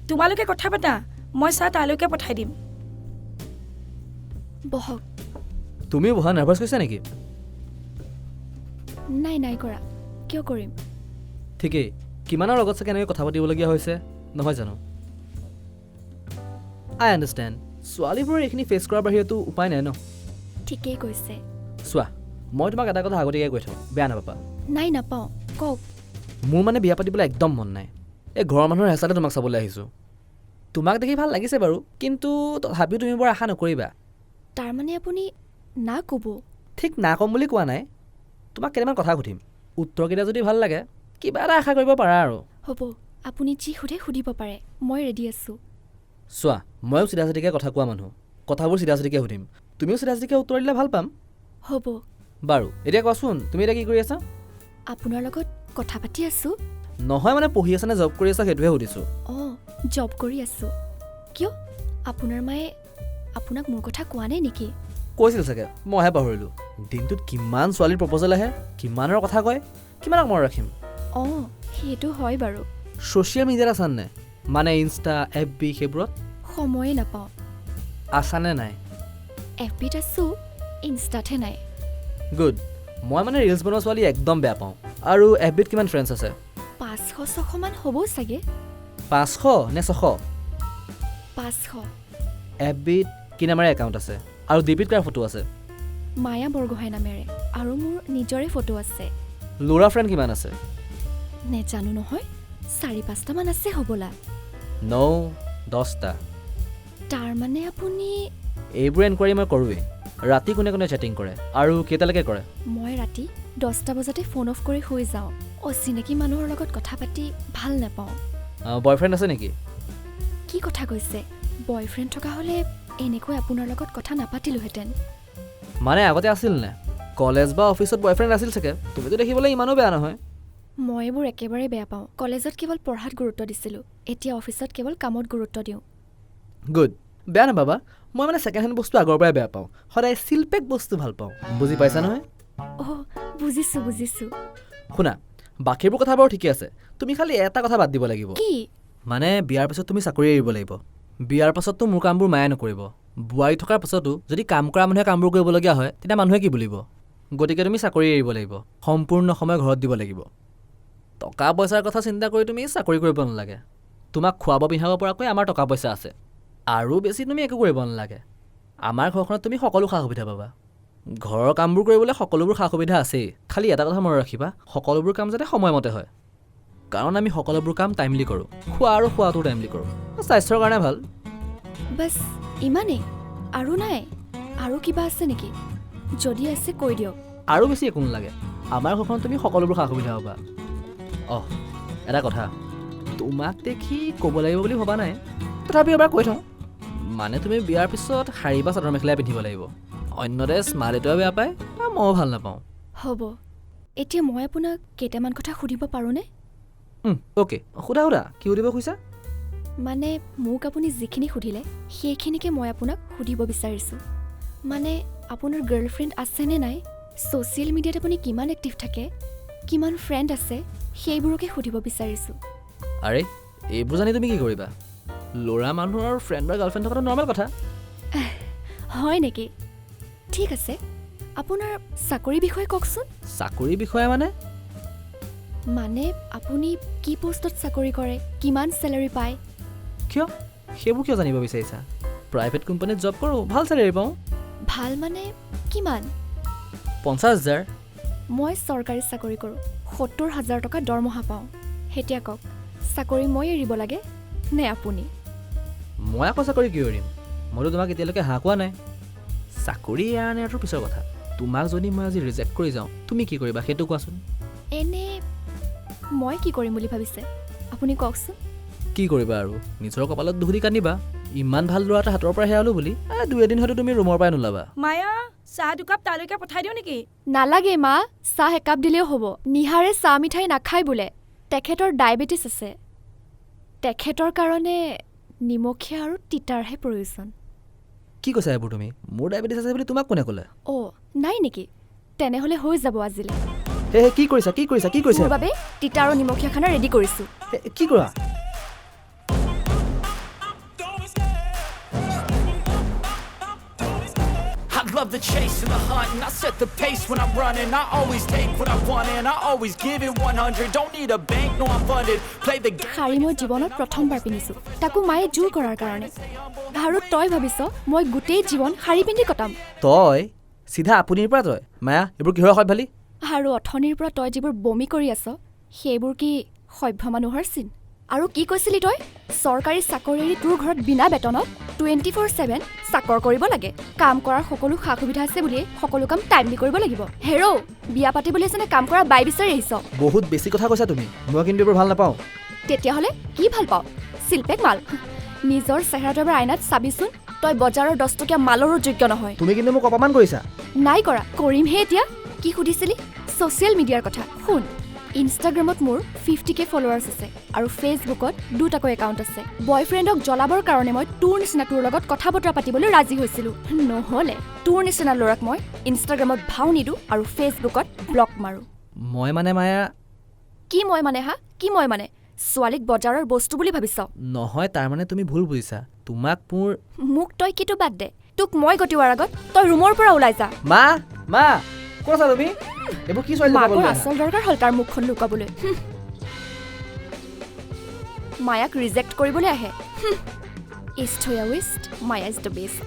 তোমালোকে কথা পাতা, মই চাহ তালৈকে পঠাই দিম। বহক। তুমিও বহা। নাৰ্ভাছ হৈছা নেকি? নাই নাই কৰা, কিয় কৰিম? ঠিকেই, কিমানৰ লগত চাগে এনেকৈ কথা পাতিবলগীয়া হৈছে নহয় জানো? I understand, ছোৱালীবোৰৰ এইখিনি ফেচ কৰাৰ বাহিৰেতো উপায় নাই ন? ঠিকেই কৈছে। চোৱা, মই তোমাক এটা কথা আগতীয়াকৈ কৈ থওঁ, বেয়া নাপাবা। নাই, নাপাওঁ, কওক। মোৰ মানে বিয়া পাতিবলৈ একদম মন নাই। এই ঘৰৰ মানুহৰ হেঁচাতে তোমাক চাবলৈ আহিছোঁ। তোমাক দেখি ভাল লাগিছে বাৰু, কিন্তু তথাপিও তুমি বৰ আশা নকৰিবা। তাৰমানে আপুনি না ক'ব? ঠিক না ক'ম বুলি কোৱা নাই, তোমাক কেইটামান কথা সুধিম। উত্তৰকেইটা যদি ভাল লাগে কিবা এটা আশা কৰিব পাৰা আৰু। হ'ব, আপুনি যি সোধে সুধিব পাৰে, মই ৰেডি আছোঁ। চোৱা, ময়ো চিধা চিধিকৈ কথা কোৱা মানুহ, কথাবোৰ চিধা চিধিকৈ সুধিম, তুমিও চিধা চিধিকৈ উত্তৰ দিলে ভাল পাম। হ'ব। বাৰু, এতিয়া কোৱাচোন, তুমি এতিয়া কি কৰি আছা? আপোনাৰ লগত কথা পাতি আছোঁ। নহয়, মানে পঢ়ি আছা নে জব কৰি আছা সেইটোহে সুধিছোঁ। অঁ, জব কৰি আছোঁ। কিয়, আপোনাৰ মায়ে আপোনাক মোৰ কথা কোৱা নাই নেকি? কৈছিল চাগে, মইহে পাহৰিলোঁ। দিনটোত কিমান ছোৱালীৰ প্ৰপ'জেল আহে, কিমানৰ কথা কয়, কিমানক মনত ৰাখিম? অঁ, সেইটো হয় বাৰু। ছ'চিয়েল মিডিয়াত আছানে নাই? মানে ইনষ্টা, এফ বি সেইবোৰত? সময়ে নাপাওঁ। আছানে নাই? এফ বিত আছোঁ, ইনষ্টাতহে নাই। গুড। মই মানে ৰিলছ বনোৱা ছোৱালী একদম বেয়া পাওঁ। আৰু এফ বিত কিমান ফ্ৰেণ্ডছ আছে? 500-600মান হ'ব চাগে। 500 নে 600? 500। এফ বিত কি নামেৰে একাউণ্ট আছে আৰু ডিপিত কাৰ ফটো আছে? মায়া বৰগোহাঁই নামেৰে, আৰু মোৰ নিজৰে ফটো আছে। ল'ৰা ফ্ৰেণ্ড কিমান আছে? নেজানো নহয়, 4-5টামান আছে হ'বলা। 9, 10টা। তাৰমানে আপুনি? এইবোৰ এনকুৱাৰী মই কৰোঁৱেই। ৰাতি কোনে কোনে চেটিং কৰে আৰু কেইটালৈকে কৰে? মই ৰাতি 10টা বজাতে ফোন অফ কৰি শুই যাওঁ। অচিনাকি মানুহৰ লগত কথা পাতি ভাল নাপাওঁ। বয়ফ্ৰেণ্ড আছে নেকি? কি কথা কৈছে, বয়ফ্ৰেণ্ড থকা হ'লে এনেকৈ আপোনাৰ লগত কথা নাপাতিলোহেঁতেন। মানে আগতে আছিল নে? কলেজ বা অফিচত বয়ফ্ৰেণ্ড আছিল চাগে। তুমিতো দেখিবলৈ ইমানো বেয়া নহয়। মই এইবোৰ একেবাৰে বেয়া পাওঁ। কলেজত কেৱল পঢ়াত গুৰুত্ব দিছিলোঁ, এতিয়া অফিচত কেৱল কামত গুৰুত্ব দিওঁ। গুড। বেয়া নাপাবা, মই মানে ছেকেণ্ড হেণ্ড বস্তু আগৰ পৰাই বেয়া পাওঁ, সদায় চিলপেক বস্তু ভাল পাওঁ। বুজি পাইছা নহয়? অ', বুজিছোঁ বুজিছোঁ। শুনা, বাকীবোৰ কথা বাৰু ঠিকে আছে, তুমি খালি এটা কথা বাদ দিব লাগিব। কি? মানে বিয়াৰ পিছত তুমি চাকৰি এৰিব লাগিব। বিয়াৰ পাছততো মোৰ কামবোৰ মায়ে নকৰিব। বোৱাৰী থকাৰ পাছতো যদি কাম কৰা মানুহে কামবোৰ কৰিবলগীয়া হয়, তেতিয়া মানুহে কি বুলিব? গতিকে তুমি চাকৰি এৰিব লাগিব, সম্পূৰ্ণ সময় ঘৰত দিব লাগিব। টকা পইচাৰ কথা চিন্তা কৰি তুমি চাকৰি কৰিব নালাগে। তোমাক খুৱাব পিন্ধাব পৰাকৈ আমাৰ টকা পইচা আছে, আৰু বেছি তুমি একো কৰিব নালাগে। আমাৰ ঘৰখনত তুমি সকলো সা সুবিধা পাবা। ঘৰৰ কামবোৰ কৰিবলৈ সকলোবোৰ সা সুবিধা আছেই, খালি এটা কথা মনত ৰাখিবা, সকলোবোৰ কাম যাতে সময়মতে হয়। কাৰণ আমি সকলোবোৰ কাম টাইমলি কৰোঁ, খোৱা আৰু খোৱাটো টাইমলি কৰোঁ, স্বাস্থ্যৰ কাৰণে ভাল। বাছ ইমানেই? আৰু নাই? আৰু কিবা আছে নেকি? যদি আছে কৈ দিয়ক। আৰু বেছি একো নালাগে, আমাৰ ঘৰখনত তুমি সকলোবোৰ সা সুবিধা পাবা। অহ, এটা কথা তোমাক দেখি ক'ব লাগিব বুলি ভবা নাই, তথাপিও এবাৰ কৈ থওঁ। মানে তুমি বিয়াৰ পিছত শাৰী বা চাদৰ মেখেলাই পিন্ধিব লাগিব, অন্য ড্ৰেছ মা দেউতাও বেয়া পায় বা ময়ো ভাল নাপাওঁ। হ'ব, এতিয়া মই আপোনাক কেইটামান কথা সুধিব পাৰোঁনে? অ'কে, সোধা সোধা, কি সুধিব খুজিছা? মানে মোক আপুনি যিখিনি সুধিলে সেইখিনিকে মই আপোনাক সুধিব বিচাৰিছোঁ। মানে আপোনাৰ গাৰ্লফ্ৰেণ্ড আছেনে নাই, ছ'চিয়েল মিডিয়াত আপুনি কিমান এক্টিভ থাকে, কিমান ফ্ৰেণ্ড আছে, সেইবোৰকে সুধিব বিচাৰিছোঁ। আৰে এইবোৰ জানি তুমি কি কৰিবা? ল'ৰা মানুহৰ ফ্ৰেণ্ড বা গাৰ্লফ্ৰেণ্ড থকাটো নৰ্মেল কথা। হয় নেকি? ঠিক আছে, আপোনাৰ চাকৰিৰ বিষয়ে কওকচোন। চাকৰিৰ বিষয়ে মানে? মানে আপুনি কি পোষ্টত চাকৰি কৰে, কিমান চেলাৰী পায়? কিয় সেইবোৰ কিয় জানিব বিচাৰিছা? প্ৰাইভেট কোম্পানীত জব কৰোঁ, ভাল চেলাৰী পাওঁ। ভাল মানে কিমান? 50,000। মই চৰকাৰী চাকৰি কৰোঁ, 70,000 টকা দৰমহা পাওঁ। এতিয়া কওক, চাকৰি মই এৰিব লাগে নে আপুনি? মই আকৌ চাকৰি কিয় এৰিম? মইতো তোমাক এতিয়ালৈকে হাঁহ কোৱা নাই। চাকৰি এৰা নেৰাটোৰ পিছৰ কথা, তোমাক যদি মই আজি ৰিজেক্ট কৰি যাওঁ তুমি কি কৰিবা সেইটো কোৱাচোন। এনে মই কি কৰিম বুলি ভাবিছে আপুনি কওকচোন। কি কৰিবা আৰু, নিজৰ কপালত দুখ দি কান্দিবা। ইমান ভাল ল'ৰা এটা হাতৰ পৰা হেৰালো বুলি দুই এদিন হয়তো তুমি ৰুমৰ পৰাই নোলাবা। মায়া, চাহ দুকাপ তালৈকে পঠাই দিওঁ নেকি? নালাগে মা, চাহ একাপ দিলেও হ'ব। নিহাৰে চাহ মিঠাই নাখায় বোলে, তেখেতৰ ডায়েবেটিছ আছে। তেখেতৰ কাৰণে নিমখীয়া আৰু তিতাৰহে প্ৰয়োজন। কি কৈছা এইবোৰ তুমি? মোৰ ডায়েবেটিছ আছে বুলি তোমাক কোনে ক'লে? অ' নাই নেকি? তেনেহ'লে হৈ যাব আজিলৈ। হে কি কৰিছা, কি কৰিছা, কি কৰিছা? মোৰ বাবে তিতা আৰু নিমখীয়া খানা ৰেডি কৰিছোঁ। কি কৰা? love the chase and the hunt, and I set the pace when I'm running. I always take what I want and I always give it 100. Don't need a bank, no I'm funded. Play the game. Sari মই জীৱনত প্ৰথমবাৰ পিন্ধিছোঁ, তাকো মায়ে জোৰ কৰাৰ কাৰণে। আৰু তই ভাবিছ মই গোটেই জীৱন শাৰী পিন্ধি কটাম? তই চিধা আপুনিৰ পৰা তই মায়া, এইবোৰ কিহৰ অসভ্যালি? আৰু অথনিৰ পৰা তই যিবোৰ বমি কৰি আছ সেইবোৰ কি সভ্য মানুহৰ চিন? আৰু কি কৈছিলি তই? চৰকাৰী চাকৰি এৰি তোৰ ঘৰত বিনা বেতনত 24/7 চাকৰ কৰিব লাগে, কাম কৰাৰ সকলো সা সুবিধা আছে বুলিয়েই সকলো কাম টাইমলি কৰিব লাগিব। হেৰৌ, বিয়া পাতিবলৈ আহিছ নে কাম কৰা বাই বিচাৰি আহিছ? বহুত বেছি কথা কৈছা তুমি, মই কিন্তু এইবোৰ ভাল নাপাওঁ। তেতিয়াহ'লে কি ভাল পাওঁ? শিল্পেক মাল। নিজৰ চেহেৰাটো এবাৰ আইনাত চাবিচোন, তই বজাৰৰ 10 টকীয়া মালৰো যোগ্য নহয়। তুমি কিন্তু মোক অপমান কৰিছা। নাই কৰা, কৰিমহে এতিয়া। কি সুধিছিলি? ছ'চিয়েল মিডিয়াৰ কথা। শুন, ইনষ্টাগ্ৰামত মোৰ 50K followers আছে আৰু ফেচবুকত 2টাকৈ একাউণ্ট আছে। বয়ফ্ৰেণ্ডক জ্বলাবৰ কাৰণে মই তোৰ নিচিনা তোৰ লগত কথা বতৰা পাতিবলৈ ৰাজি হৈছিলোঁ, নহ'লে তোৰ নিচিনা ল'ৰাক মই ইনষ্টাগ্ৰামত ভাও নিদিওঁ আৰু ফেচবুকত ব্লক মাৰোঁ। মই মানে মায়া। কি মই মানে? হা, কি মই মানে? ছোৱালীক বজাৰৰ বস্তু বুলি ভাবিছ? নহয়, তাৰমানে তুমি ভুল বুজিছা। তোমাক মোৰ মোক তই কিটো বাদ দে, তোক মই গতিওৱাৰ আগত তই ৰুমৰ পৰা ওলাই যা। মা, মা ক'ত আছা তুমি? এইবোৰ কি ছোৱালী? মাকৰ আচল দৰকাৰ হ'ল তাৰ মুখখন লুকাবলৈ। মায়াক ৰিজেক্ট কৰিবলৈ আহে। ইষ্ট হৈ west, Maya is the best.